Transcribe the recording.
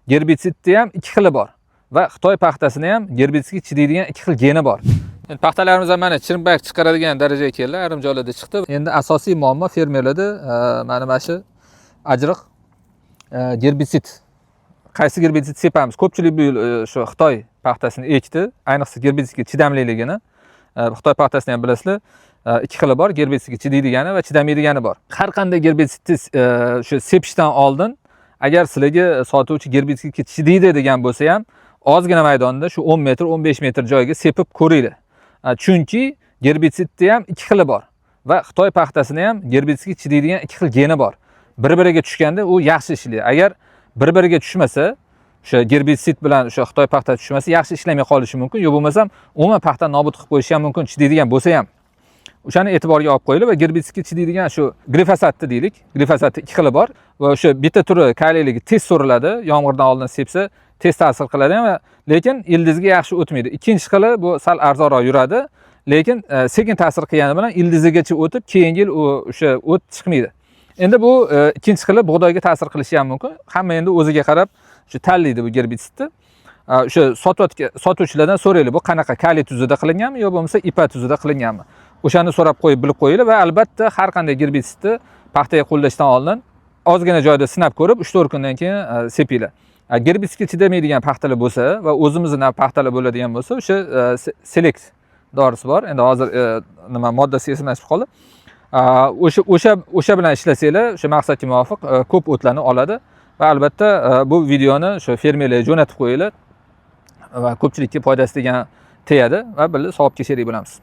Gerbitsidni ham ikki xili bor va Xitoy paxtasini ham gerbitsidga chidaydigan ikki xil geni bor. Endi paxtalarimiz ham mana chirimpak chiqaradigan darajaga keldi, ayrim joylarda chiqdi. Endi asosiy muammo fermerlarda mana shu ajriq gerbitsid. Qaysi gerbitsid sepamiz? Ko'pchilik bu yil shu Xitoy paxtasini ekdi, ayniqsa gerbitsidga chidamliligini. Xitoy paxtasini ham bilasizlar, ikki xili bor, gerbitsidga chidaydigani va chidamaydigani bor. Har qanday gerbitsidni shu sepishdan oldin, agar sizlarga sotuvchi gerbitsidga chidaydi degan bo'lsa ham, ozgina maydonda shu 10 metr, 15 metr joyga sepib ko'ringlar. Chunki gerbitsidni ham ikki xili bor va Xitoy paxtasini ham gerbitsidga chidaydigan ikki xil geni bor. Bir biriga tushganda u yaxshi ishlaydi. Agar bir biriga tushmasa, o'sha gerbitsid bilan o'sha Xitoy paxta tushmasa, yaxshi ishlamay qolishi mumkin, yo bo'lmasam umuman paxtani nobud qilib qo'yishi ham mumkin, chidaydigan bo'lsa ham. O'shani e'tiborga olib qo'yilib va gerbitsidga chidaydigan shu glifosatni deylik. Glifosatni ikki xili bor va o'sha bitta turi kaliyligi tez so'riladi, yomg'irdan oldin sepsa tez ta'sir qiladi ham, lekin ildizga yaxshi o'tmaydi. Ikkinchi xili bu sal arzonroq yuradi, lekin sekin ta'sir qilgani bilan ildizigacha o'tib, keyingi yil u o'sha o't chiqmaydi. Endi bu ikkinchi xili bug'doyga ta'sir qilishi ham mumkin. Hamma endi o'ziga qarab shu tanlaydi bu gerbitsidni. O'sha sotayotgan sotuvchilardan so'raylik, bu qanaqa, kaliy tuzida qilinganmi yo bo'lmasa IPA tuzida qilinganmi? O'shani so'rab qo'yib, bilib qo'yinglar va albatta har qanday gerbitsidni paxtaga qo'llashdan oldin ozgina joyda sinab ko'rib, 3-4 kundan keyin sepinglar. Gerbitsidga chidamaydigan paxtalar bo'lsa va o'zimizni paxtalar bo'ladigan bo'lsa, o'sha Select dorisi bor. Endi hozir nima moddasi esimdan chiqib qoldi. O'sha bilan ishlasanglar, o'sha maqsadga muvofiq ko'p o'tlarni oladi va albatta bu videoni o'sha fermerlarga jo'natib qo'yinglar va ko'pchilikka foydasi degan tegadi va birga savobga sherik bo'lamiz.